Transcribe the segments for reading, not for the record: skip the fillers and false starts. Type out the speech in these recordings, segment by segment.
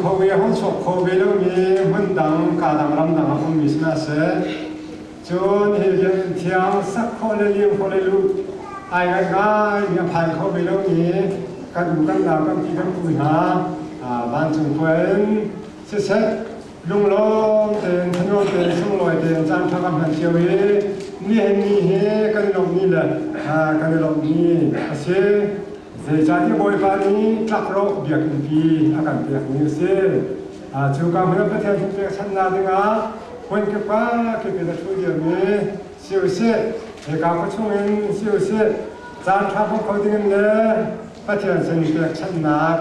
kho ve, a hung chuak kho ve lomi hmun dang, kaa dang ramdang a ummi si hna seh. Cun hi biakinn thiang sak khawh le liam khawh le luh ai ngaih ngai mi a phan kho ve lomi kan u kan nau kan pi kan pu hna vancung khua in siseh lunglawm tein thanuam tein sunglawi tein caan ṭha kan hman cio i nihin ni hi kan i lawmh ni le kan i lawmh ni a si. Zeicahtiah Bawipa nih tlakrawh biakinnpi a kan pekmi a si. Cu ka hmun ah Pathian sin pekchanhnak dingah hmunkip ah kip in a ṭhu diami si usih. Hika khua chungin si usih. Caan ṭha hmang kho dingin le Pathian sin pekchanhnak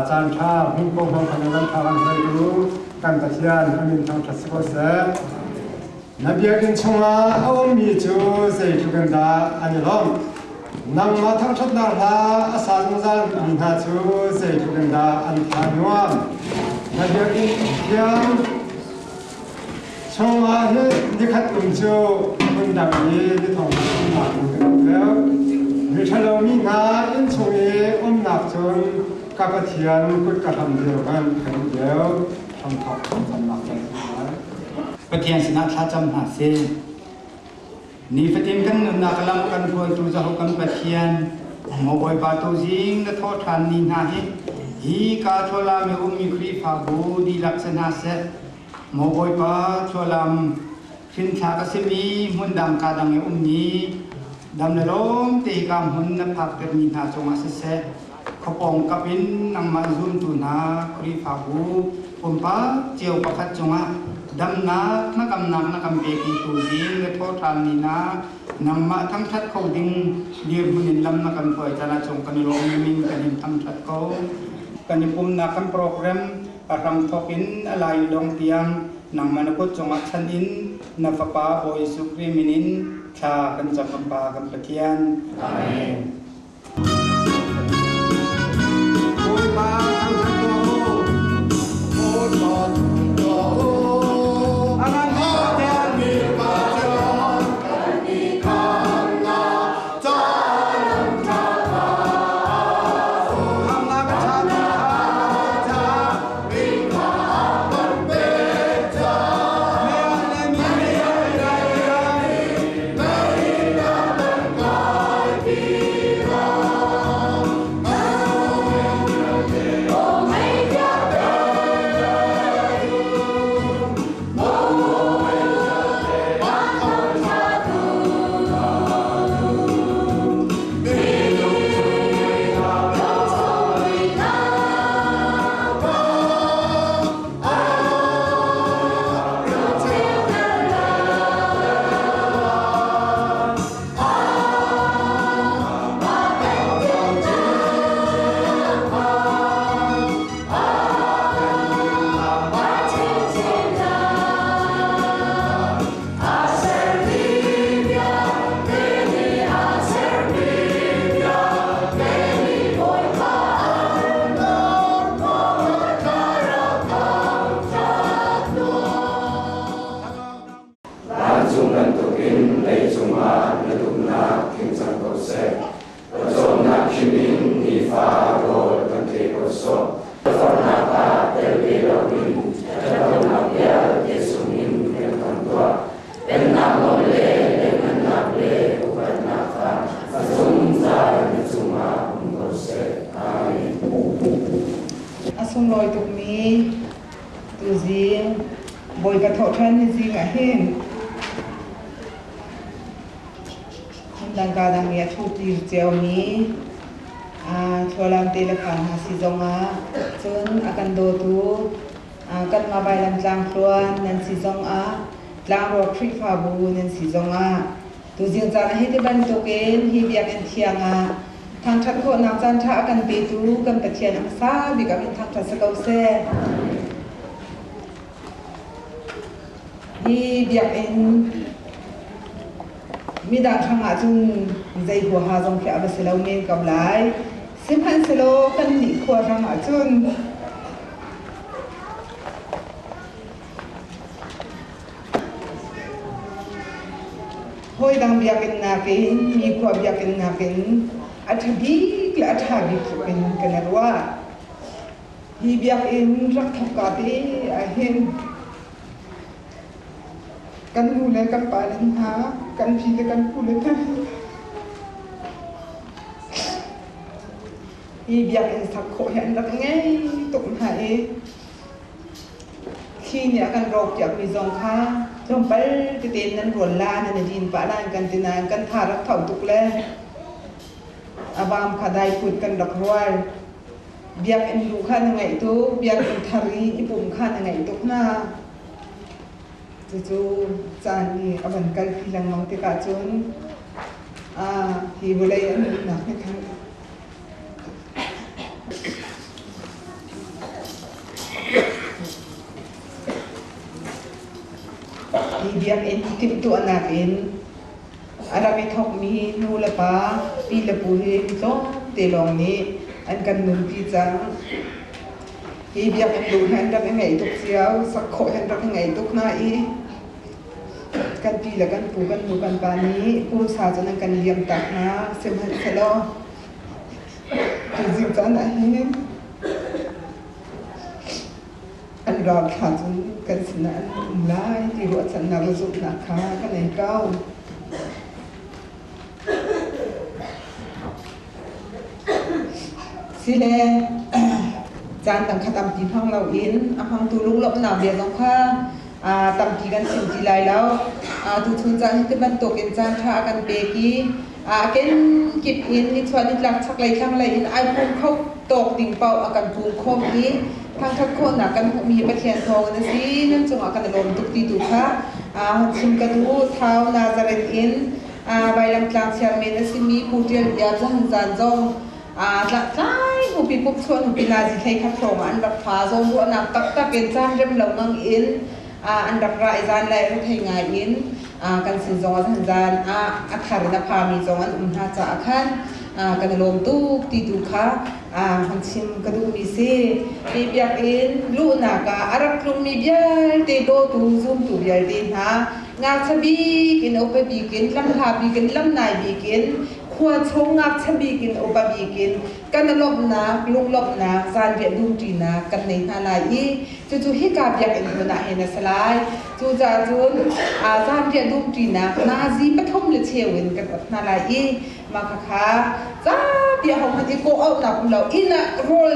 caan ṭha hmu ko hmang kho kan ṭha kan hruaitu kan Pathian a min thangṭhat si ko seh. Na biakinn chungah a ummi cu zeitluk in dah an i lawmh? Nangmah thangṭhatnak hla a sa zungzalmi hna cu zeitluk in dah an tha nuam? Na biakinn thiang chungah hin nikhat kum cu hmundang i nithong umnak in kan um deuh. Miṭhalo mi hna inn chung i umnak cun ka Pathian kut ka hlam deuh hmanh kan um deuh. Hramthawk thlacamnak kan lai. Pathian sinah thlacam hna sih. Nifatin kan nunnak lam kan hruaitu Jehovah kan Pathian, maw Bawipa tuzing na thawh ṭhan ni hna hi hi ka thlualam i ummi Khrihfabu dihlak si hna seh. Maw Bawipa thlualam hrinthlak a simi hmundang ka dang i ummi dam le lawm te hi ka hmun na phaktermi hna cungah siseh, khuapawng kap in nangmah zumtu hna Khrihfabu pumpak cio pakhat cungah damnak na kamnak na kan pek i tuzing na thawhṭhanmi na nangmah thangṭhat kho ding dirhmun in lam na kan hruai caan ah cung kan i lawm min kan in thangṭhat ko. Kan i pumnak kan program a hramthawk in a lai dong tiang nangmah na kut cungah chan in na fapa Bawi Jesuh Khrih min in thla kan cam kan Pa kan Pathian. Amen. Bawipa thangṭhat tuah u. Bawipa tuah u. A ngan bik Vancung bantukin leicung ah na duhnak tling cang ko seh. Pawcawmnak khim in nifa rawl kan pe ko sawh. Forhnak ah tel ve loin ṭhatlonak vialte chungin kan kan tuah. Pennak nawl le lianhngannak le upatnak kha a zungzal na cungah um ko seh. Amen. A sunglawi tukmi tuzing Bawipa thawhṭhan ni zing ah hin hmundang ka dang i a ṭhutir ciomi Thlualam te le fa hna si zongah cun a kan dawtu kanmah Vailam tlangtluan nan si zongah Tlangruak Khrihfabu nan si zongah tuzing caan ah hi ti bantukin hi biakinn thiang ah thangṭhat khawhnak caanṭha a kan petu kan Pathian a hmasa bik ah min thangṭhat si ko seh. Hi biakinn midang hrangah cun zei huaha zong khi a va si lo men ko lai. Sihmanhsehlaw kannih khua hrangah cun hawidang biakinn nakin mi khua biakinn nakin a ṭha bik le a ṭha bik tluk in kan i ruah. Hi biakinn rak thawk ka te ahhin kan nu le kan pa le hna, kan pi le kan pu le hna hi biakinn sak khawh hi an rak ngei tuk hna i Thli nih a kan rawkpiakmi zong kha tlawmpal tete in nan rual la, nan i din pah lai kan ti nain kan tha rak tho tuk le a vaam kha daiphut kan rak rual. Biakinn luh kha na ngaih tuk, biakinn thar i i pumh kha na ngaih tuk hna. Cucu caan nih a van kalpi lengmang tikah cun hi vawlei an umnak nih khan Hi biakinn timhtuahnak in a rak i thawkmi nu le pa, pi le pu hi mi tlawmte lawng nih an kan nunpi cang. Hi biakinn lu hi an rak i ngaih tuk cio, sak khawh hi an rak i ngaih tuk hna i kan pi le kan pu, kan nu kan pa nih pumsa cun an kan liam tak hna. Sihmanhsehlaw Tuzing caan ahhin an ralthla cun kan sinah an um lai ti ruahchannak le zumhnak kha ka nei ko. Sile caan dang kha tampi hmang loin a hmangtu lunglawmhnak bia zong kha tampi kan chim ti lai lo. Tuchun caan hi ti bantukin caan ṭha a kan pek i a kenkip in nichuah nitlak chaklei thlanglei in ai pum kho tawk ding paoh a kan pum khawm i thangṭhat khawhnak kan hmuhmi hi Pathian thawngin a si. Nan cungah kan i lawm tuk ti tu kha hon chim ka duh. Thau Nazareth in vailamtlang chairman a simi Pu Ṭial Bia zahan zan zong tlai hupi puk chuan hupi nazi hlei khat hrawng ah an rak fa zawn ruahnak taktak in caan rem lo ngang in an rak ra i zan lai rethei ngai in kan sin zong ah zan zan ah a thar in a phami zong an um hna caah khan kan i lawm tuk ti tu kha hon chim ka duhmi si. Hi biakinn luhnak ah a rak tlungmi vialte dawtu zumtu vialte hna ngakchia bik in upa bik in lamhla bik in lamnai bik in khua chung ngakchia bik in upa bik in kan i lawmhnak lunglawmhnak zanriah dumṭinak kan nei hna lai i cucu hika biakinn hmun ah hin a si lai. Cucaah cun zanriah dumṭinak nazi pathum le cheu in kan ot hna lai i mah khakha zapi ahohmanh i kawh auhnak um lo inn ah rawl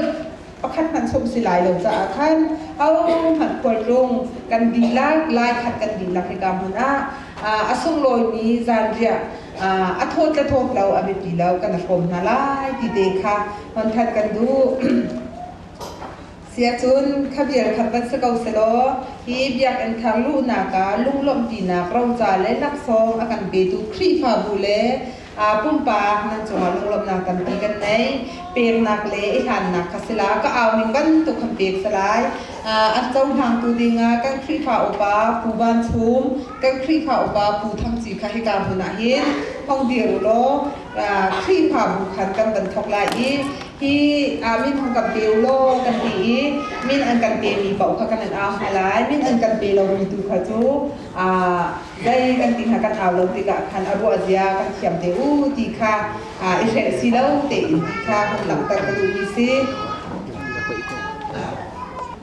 pakhat hmanh chum si lai lo caah khan ahohmanh khualtlung kan dihlak lai khat kan dihlak hika hmun ah a sunglawimi zanriah a thawt le thawt lo a biapi lo kan hrawm hna lai ti te kha hon that kan duh. Siacun kha vial khat van si ko selaw hi biakinn thar luhnak ah lunglawmhpinak roca le laksawng a kan petu Khrihfabu le pumpak nan cungah lunglawmhnak tampi kan nei. Peknak le i hlannak kha sila ka au ning bantuk kan pek salai. A cohlangtu dingah kan Khrihfa upa Pu Van Chum, kan Khrihfa upa Pu Thang Ci kha hika hmun ah hin hong dir u law Khrihfabu khan kan van thawk lai i hi min hong kan pe u law kan ti i min an kan pemi paoh kha kan in au hna lai. Min an kan pe lomi tu kha cu zei kan ti hna kan au lo tikah khan a ruah zia kan thiam te u ti kha i hrelh si lo tein ti kha hun langhter ka duhmi si.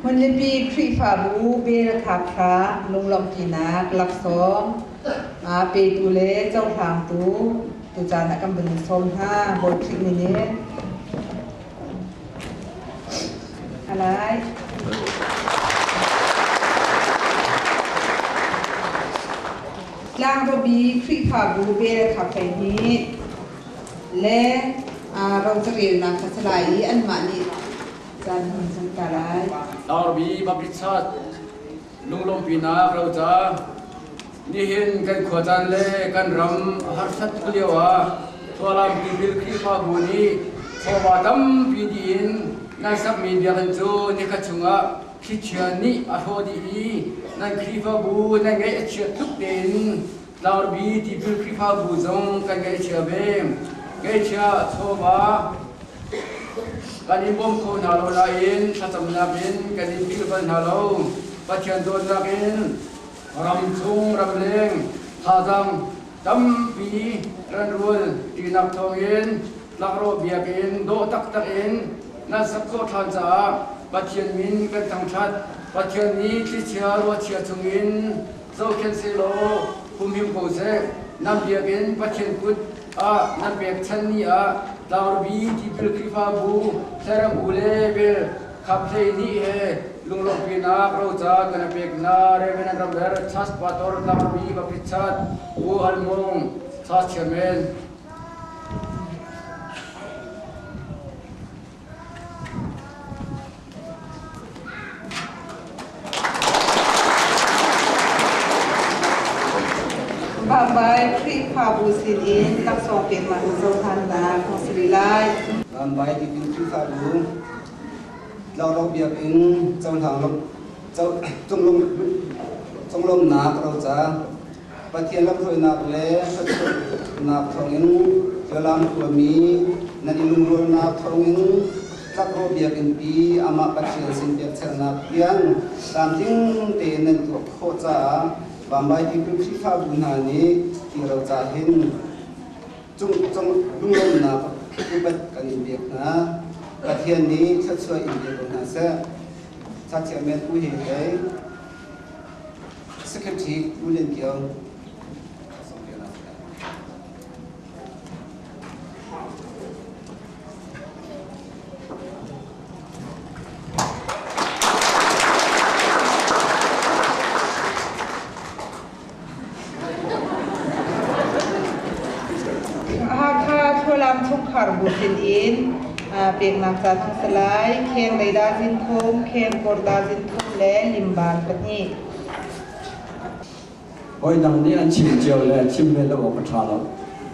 Hmunlipi Khrihfabu bel kha lunglawmhpinak laksawng petu le cohlangtu tucaan ah kan vun in sawm hna. Bawi Khrih min in. Alai. Tlangbabi Khrihfabu bel kha phei nih le rocarelnak kha salai i anmah nih caan hun cang ta lai. Tlangbabi Baptist Church lunglawmhpinak roca nihin kan khuacaan le kan ram a harsat tuk lio ah Thualam tipil Khrihfabu nih chawva tampi dih in nan sakmi biakinn cu nikhat chungah thlichia nih a hrawh dih i nan Khrihfabu nan ngaih a chiat tuk tein Tlangbi tipil Khrihfabu zong kan ngaihchia ve. Ngaihchia chawva kan in bawm kho hna lo nain thlacamnak in kan in philh bal hna lo. Pathian dawtnak in ramchung ramleng thazaang tampi ranrual ṭinak thawngin tlakrawh biakinn dawh taktak in nan sak khawh ṭhan caah. Pathian min kan thangṭhat. Pathian nih thlichia ruahchia chungin zohkhenh sehlaw humhim ko seh. Nan biakinn Pathian kut ah nan pekchanh ni ah Tlangrubi Tipil Khrihfabu Thlairem u le Bel Khap 12 he lunglawmhpinak roca kan pek hna. Reverend Ramher Church Pastor Tlangrubi Baptist Church Pu Al Mung Church Chairman. Bambai Khrihfabu sinin laksawng peknak in cohlannak a si rih lai. Bambai Tipil Khrihfabu Tlanglawng Biakinn cohlang conglawmhnak roca Pathian lamhruainak le thluachuahnak thawngin Falam khuami nan i lungrualnak thawngin Tlakrawh biakinnpi amah Pathian sin pekchanhnak tiang tlamtling tein nan tuah khawh caah Bambai Tipil Khrihfabu hna nih hi roca hin lunglawmhnak upat kan in pek hna. Pathian nih thluachuah in pe ko hna seh. Chachiah Pu He Hlei Secretary Pu Lian Kio. Hakha Thlualam chungkhar bu sin in peknak ca thang salai Kheng Leida Zin Thum, Kheng Kawrda Zin Thum le Limban pahnih. Hawi dang nih an chim cio le chim ve lo awk a ṭha lo.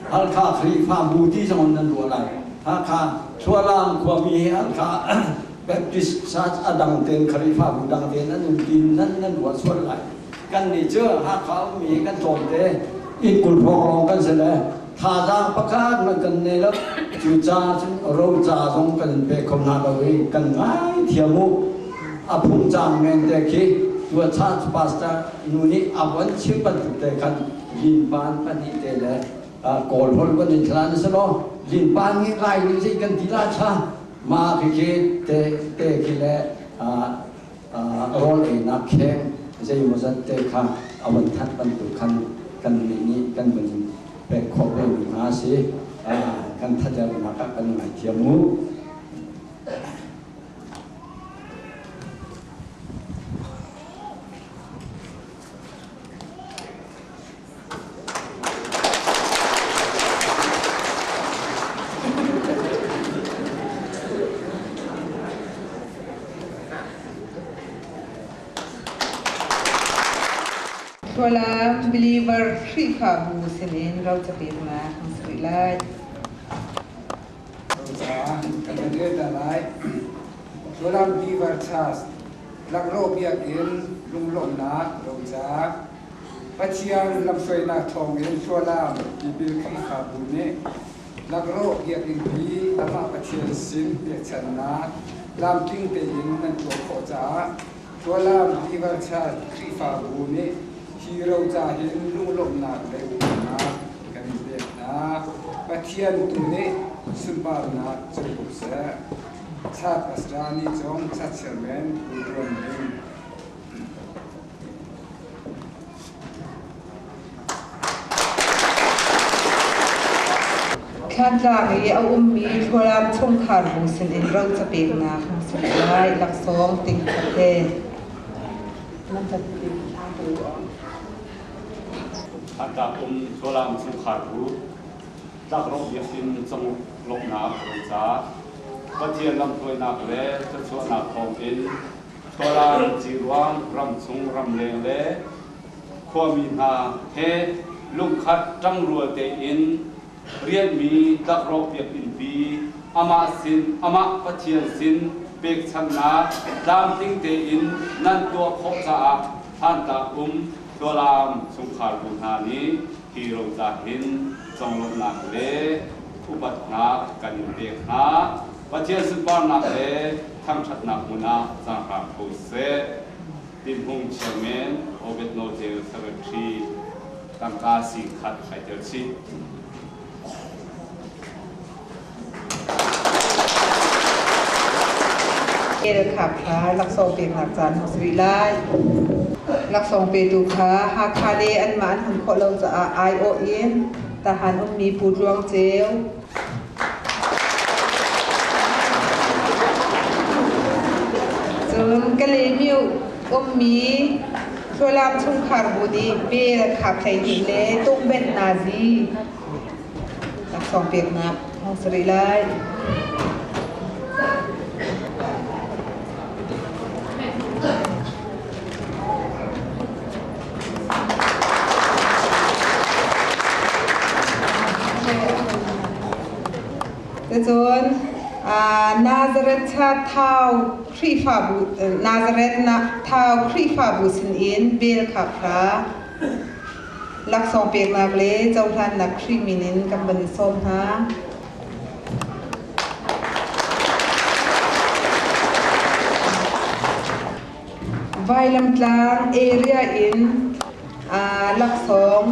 Halkha Khrihfabu ti zong nan ruah lai. Hakha Thlualam khuami hi Halkha Baptist Church a dang tein Khrihfabu dang tein an um ti nan nan ruah sual lai. Kan nih cu Hakha ummi kan tlawmte inn 20 hrawng lawng kan si le thazaang pakhat hmanh kan nei lo. Cucaah cun roca zong kan in pe kho hna lo i kan ngai thiam u. A phungcang men te khi tua church pastor nu nih a von chim bantuk te khan linpan pahnih te le kawl holh van in thlan si law linpan ngi lai nih zei kan ti la cha ma khi khi te te khi le rawl einak kheng zeimawzat te kha a von that bantuk khan kan nih nih kan vun pek khawh ve mi hna si kan thaternak ah kan ngaithiam mu. Thlualam Believer Khrihfabu sinin roca peknak an si rih lai. Roca kan in rel ta lai. Thlualam Believer Church Laklawh biakinn lunglawmhnak roca Pathian lamhruainak thawngin Thlualam tipil Khrihfabu nih laklawh biakinn hi amah Pathian sin pekchanhnak tlamtling tein nan tuah khawh caah Thlualam Believer Church Khrihfabu nih hi roca hin lunglawmhnak le upatnak kan in pek hna. Pathian tu nih sunparnak cung ko seh. Church Pastor nih cun Church Chairman Pu Tuan Ling. Thlantlang i a ummi Thlualam chungkhar bu sinin roca peknak a si lai. Laksawng ting khat he. Thlantlang um Thlualam chungkhar bu tlakrawh biakinn conglawmhnak roca Pathian lamhruainak le thluachuahnak thawngin Thlualam ciruang ramchung ramleng le khuami hna he lungkhat ṭangrual tein rianhmi tlakrawh biakinnpi amah sin amah Pathian sin pekchanhnak tlamtling tein nan tuah khawh caah hlantlak um Thlualam chungkhar bu hna nih hi roca hin conglawmhnak le upatnak kan in pek hna. Pathian sunparnak le thangṭhatnak hmun ah cang hram ko seh. Tinhung Chairman Obed Nozel Secretary tangka singkhat ai tel chih. Bel Khapra laksawng peknak caan hong si rih lai. Laksawng petu kha Hakha le anmah an hun khawh lo caah aiawh in Tahan ummi Pu Tluang Ceu, Cun Kalaymyo ummi Thlualam chungkhar bu nih bel khap 12 le tungbenh nazi laksawng peknak hong si rih lai. Cun Nazareth Thau Khrihfabu Nazareth Thau Khrihfabu sinin bel kha phra laksawng peknak le cohlannak Khrih min in kan van sawm hna. Vailamtlang area in laksawng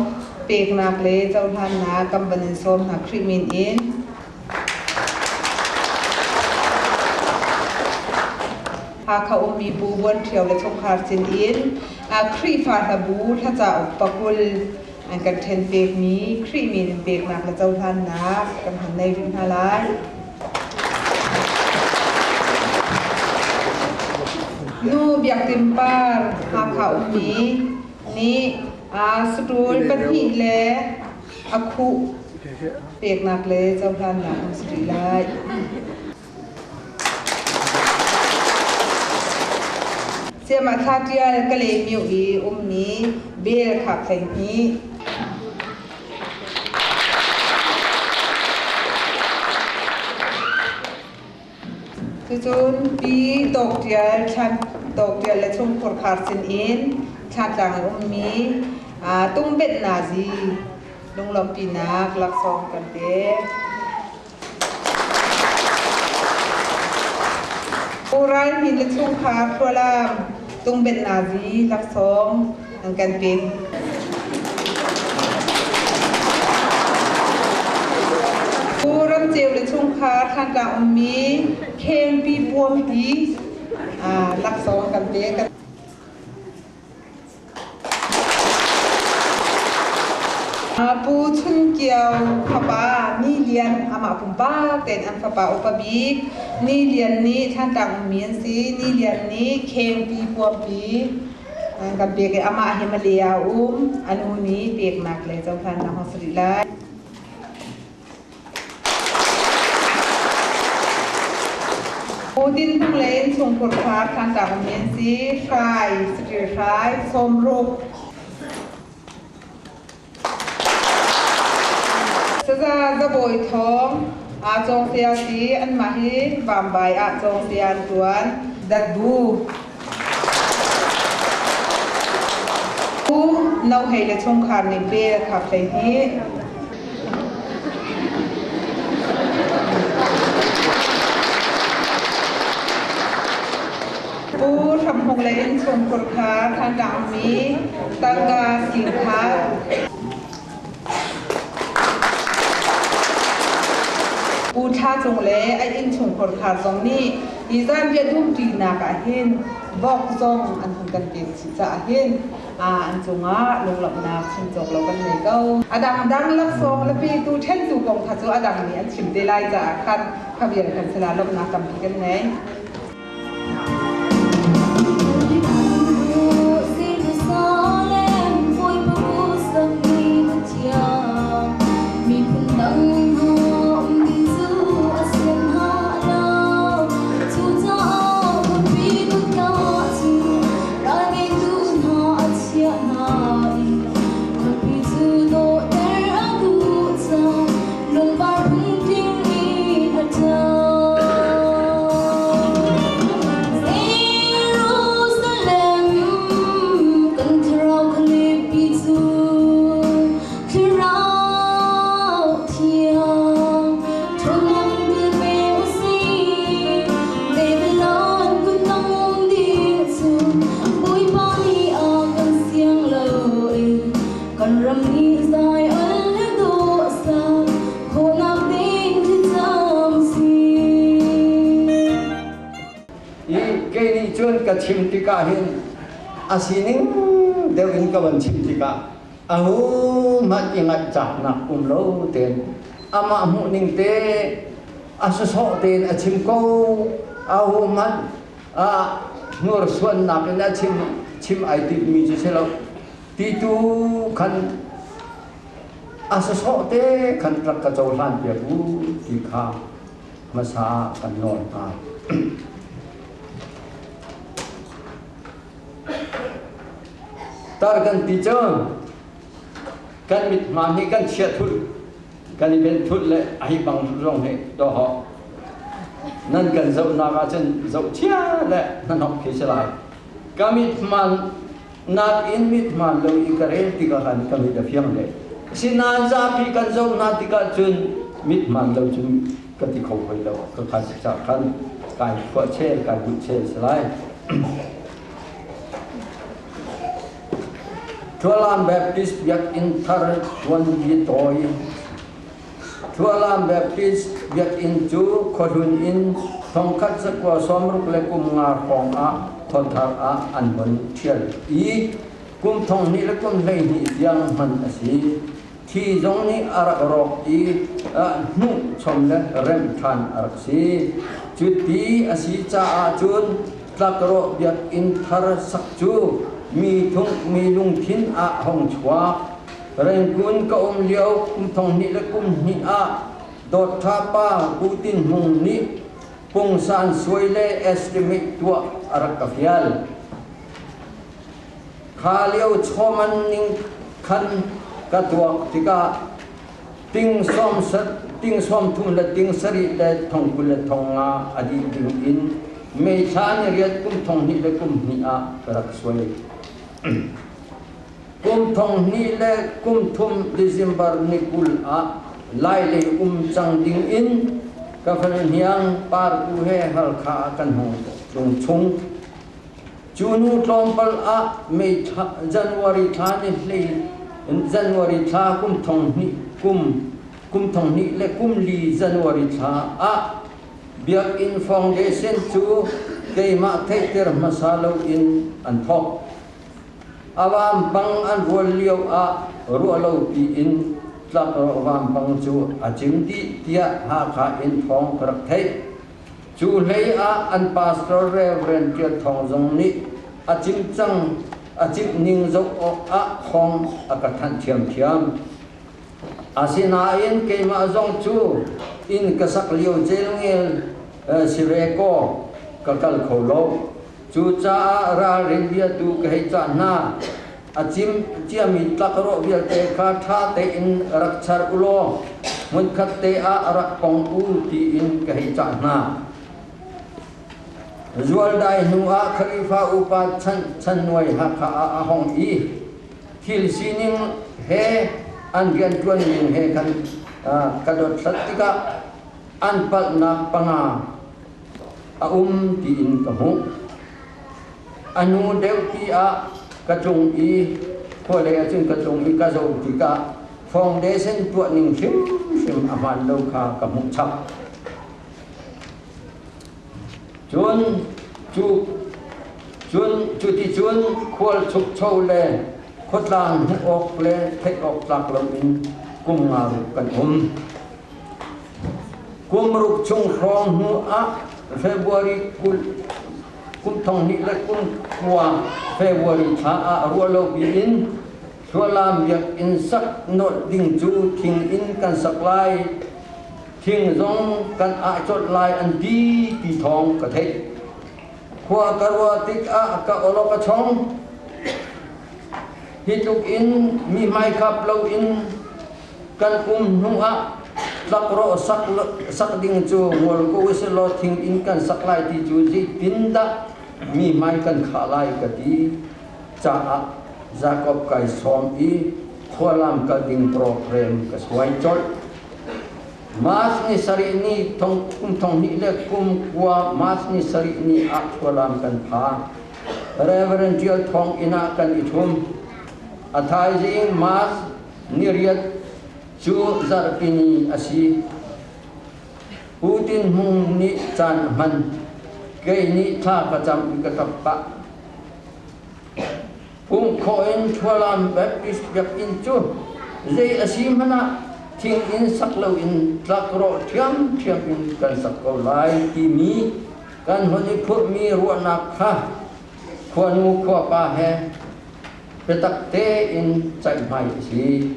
peknak le cohlannak kan van in sawm hna Khrih min in. Hakha ummi Pu Buan Ṭhio le chungkhar sin in Khrihfa hlabu thlacauk pakul an kan ṭhen pekmi Khrih min in peknak le cohlannak kan hon nei rih hna lai. Nu Biak Tin Par Hakha ummi nih saṭul pahnih le a khuh peknak le cohlannak an si rih lai. Siamah thla ṭial Kalaymyo i ummi bel khap 12. Cucun Pi Tawk Ṭial Thlan Tawk Ṭial le chungkhur khar sinin Thlantlang i ummi Tungbenh Nazi lunglawmhpinak laksawng kan pek. Ural min le chungkhar Khualam Tungbenh Nazi laksawng an kan pek. Pu Ram Ceu le chungkhar Thlantlang ummi Khengpi Puampi laksawng kan pek. Pu Chun Kio fapa Ni Lian amah pumpak tein an fapa upa bik Ni Lian nih Thlantlang ummi an si. Ni Lian nih Khengpi Puampi kan pek i amah hi Malay ah um. A nu nih peknak le cohlannak hong si rih lai. Putin hnung le innchungkhur kha Thlantlang ummi an si. Hrai, saṭil hrai, sawmruk. Saza Zabawi Thawng aa cawngsia si anmah hi Vambai ah cawngsia an ṭuan. Datbu. Pu No Hei le chungkhar nih bel khap 12. Pu Hram Hung le innchungkhur kha Thantlang mi tangka singkhat. Pu Thla Cung le a innchungkhur khar zong nih hi zanriah dumṭinak ah hin vok zong an hun kan pek chih caah hin an cungah lunglawmhnak chim cawk lo kan ngei ko. A dangdang laksawng le petu ṭhentu kong kha cu a dang nih an chim te lai caah khan kha vial kan sila lawmhnak tampi kan ngei. I ka chim tikah hin a sining deuh in ka van chim tikah ahohmanh i ngaihcaknak um lo tein amah hmuhning te a sawsawh tein a chim ko. Ahohmanh hnursuannak in a chim chim ai timhmi cu si lo. Ti tu khan a sawsawh te khan rak ka cohlan piak u ti kha hmasa kan nawl hna. Tar kan ti cu kan mithma nih kan chiah thulh kan i benh thulh le a hi bang zong hi dohawk nan kan zohnak ahcun zoh chia le hnahnok khi si lai. Ka mithman nakin mithman lo i ka rel tikah khan ka mit a fiang ve. Sinain zapi kan zoh hna tikah cun mithman lo cun ka ti kho hoi lo. Ka khan cah khan kai phuah chel kai buh chel si lai. Thualam Baptist Biakinn thar tuanbi tawi. Thualam Baptist Biakinn cu khuahlun in thongkhat zakua sawmruk le kum nga hrawng ah Thawthar ah an hon ṭhial i kum thong hnih le kum 12 tiang hman a si. Thi zong nih a rak rawk i hnuh chom le remh ṭhan a rak si. Cuti a si caah cun tlakrawh biakinn thar sak cu mi thung mi lungthin ah hong chuak. Rengkun ka um lio kum thong hnih le kum hnih ah Dawt Tha Pa Pu Tin Hmung nih pungsan suai le estimate tuah a rak ka fial. Kha lio chawman ning khan ka tuak tikah ting sawm ting sawm thum le ting sarih le thong 20 le thong nga a dih ding in May thla ni riat kum thong hnih le kum hnih ah ka rak suai. Kum thong hnih le kum thum December ni 20 ah Lailei um cang ding in ka fanu hniang Parku he Halkha ah kan hung tlung chung. Cu hnu tlawmpal ah May thla, January thla ni hlei January thla kum thong hnih kum kum thong hnih le kum li January thla ah Biakinn foundation cu keimah theihter hmasa loin an thawk. A vampang an rual lio ah ruah lo piin tlakrawh vampang cu a cim dih tiah Hakha in thawng ka rak theih. Cu hlei ah an pastor Reverend Tial Thawng zong nih a cimh cang a cimh ning zoh awk ah thawng a ka thanh ṭhiamṭhiam. Asinain keimah zong cu inn ka sak lio celngel si ve kaw ka kal kho lo. Cucaah ralrin bia tu ka hei cah hna. A cim ciami tlakrawh vialte kha ṭha tein rak char u law hmunkhat te ah rak pong u tiin ka hei cah hna. Zualdai hnu ah Khrihfa upa chan channuai Hakha ah a hong i thil sining he an rianṭuan ning he khan ka dothlat tikah an palhnak panga a um tiin ka hmuh. A hnu deuh pi ah ka tlung i khualei ahcun ka tlung i ka zoh tikah foundation tuah ning hrimhrim a hmaan lo kha ka hmuh chap. Cun cu cun cuticun khual chukcho le khuatlang hmuh awk le theih awk tlak loin kum nga ruk kan um. Kum ruk chung hrawng hnu ah February 20 kum thong hnih le kum kua February thla ah ruahlopi in Thlualam biakinn sak nolh ding cu thing in kan sak lai, thing zong kan ah colh lai an ti ti thawng ka theih. Khua ka ruah tikah ka awlok a chong. Hi tluk in mi hmaikhap loin kan um hnu ah tlakrawh sak, sak ding cu ngol ko usilaw thing in kan sak lai ti cu zeitindah mi hmai kan khah lai ka ti caah Jakob kai sawm i khualam kal ding program ka suai colh. March ni sarih ni thong kum thong hnih le kum kua March ni sarih ni ah khualam kan pha. Reverend Tial Thawng inn ah kan i thum. A thaizing March ni riat cu zarhpini a si. Putin Hmung nih caan a hman. Kei nih thla ka cam i ka ṭap pah. Pumh khawh in Thlualam Baptist biakinn cu zei a si hmanh ah thing in sak loin tlakrawh ṭhiamṭhiam in kan sak ko lai timi kan hun i phurhmi ruahnak kha khuanu khuapa he biatak tein ceihmai a si.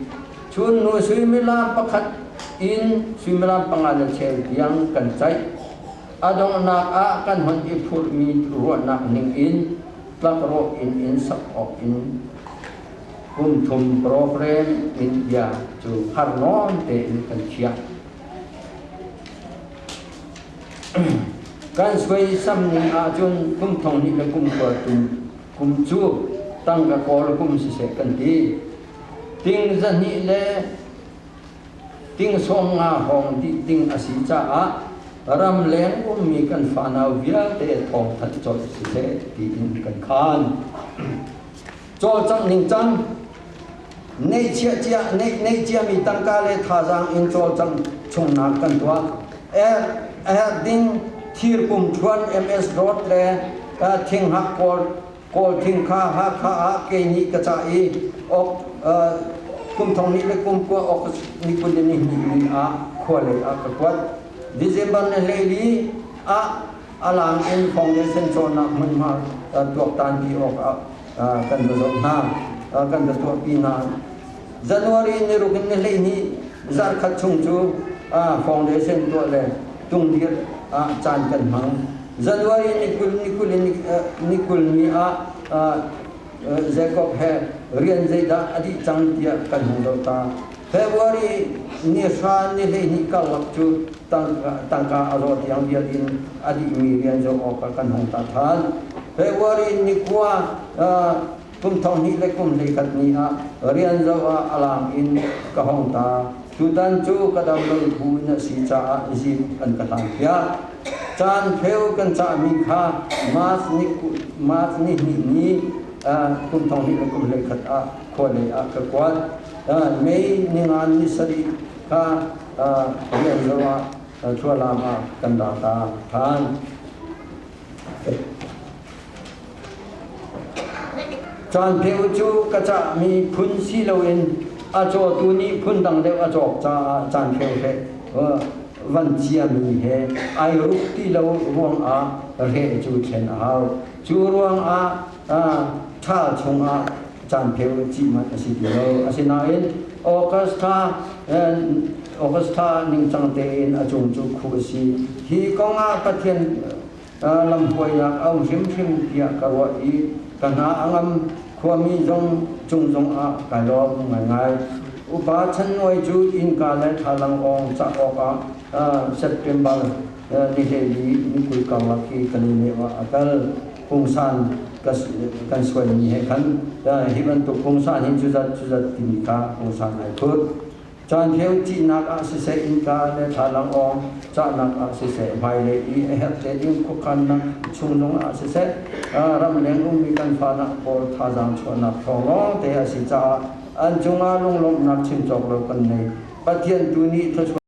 Chunhnu suimilam pakhat in suimilam panga le cheu tiang kan ceih. A donghnak ah kan hun i phurhmi ruahnak ning in tlakrawh inn in sak awk in kum thum program in bia cu har nawn tein kan chiah. Kan suaisam ning ahcun kum thong hnih le kum kua tum kum cu tangka kawl kum siseh kan ti. Ting zahnih le ting sawm nga hawng dih ding a si caah ramleng ummi kan fanau vialte thawngthanh colh siseh tiin kan khan. Cawlcangh ningcang neihchiah cia neih ciami tangka le thazaang in cawlcangh chungnak kan tuah. A herh ding thir pum thluan MS Road le thinghak kawl kawl thing kha Hakha ah kei nih ka cah i ok kum thong hnih le kum kua August ni 22 ni ah khua lei ah ka kuat. December ni 14 ah alang in foundation cawnnak hmunhma tuaktan pi awk ah kan va zoh hna kan va tuahpi hna. January ni ruk in ni 12 zarkhat chung cu foundation tuah le tungdir ah caan kan hmang. January ni 20 ni 20 ni 20 ni ah Jacob he rian zeidah a dih cang tiah kan hung zoh ta. February ni hra ni 12 karlak cu tangka a zaw tiang vial in a dihmi rian zoh awkah kan hung ta ṭhan. February ni kua kum thong hnih le kum 11 ni ah rian zoh ah a lang in ka hong ta. Tutan cu ka dam lo bu in a si caah zip an ka hlang piak. Caan pheu kan cahmi kha March ni March ni hnih ni kum thong hnih le kum 11 ah khua lei ah ka kuat. May ni nga ni sarih kha rian zoh ah Thlualam ah kan ra ta ṭhan. Caan pheu cu ka cahmi phun si loin a cawtu nih phun dang deuh a cawk caah caan pheu he van ciami he ai ruk ti lo ruangah reh cu thlen a hau. Cu ruangah ṭhal chungah caan pheu cih manh a si ti lo. Asinain August thla August thla ningcang tein a cung cu khuh a si. Hi kong ah Pathian lamhruainak a um hrimhrim tiah ka ruah i ka hna a ngam. Khuami zong cung zong ah kai lawm ngaingai. Upa Chan Nuai cu innka le thlalang awng cah awkah September ni 14 ni 20 karlak hi kan i neh ah a kal. Pungsan kan suaimi he khan hi bantuk pungsan hi cuzat cuzat timi kha pungsan ai phut. Caan pheu cihnak ah siseh innka le thlalang awng cahnak ah siseh hmailei i a herh te ding khuakhannak chung zong ah siseh ramleng ummi kan fanak pawl thazaang chuahnak thawng lawng te a si caah an cungah lunglawmhnak chim cawk lo kan nei. Pathian tu nih thluachuah.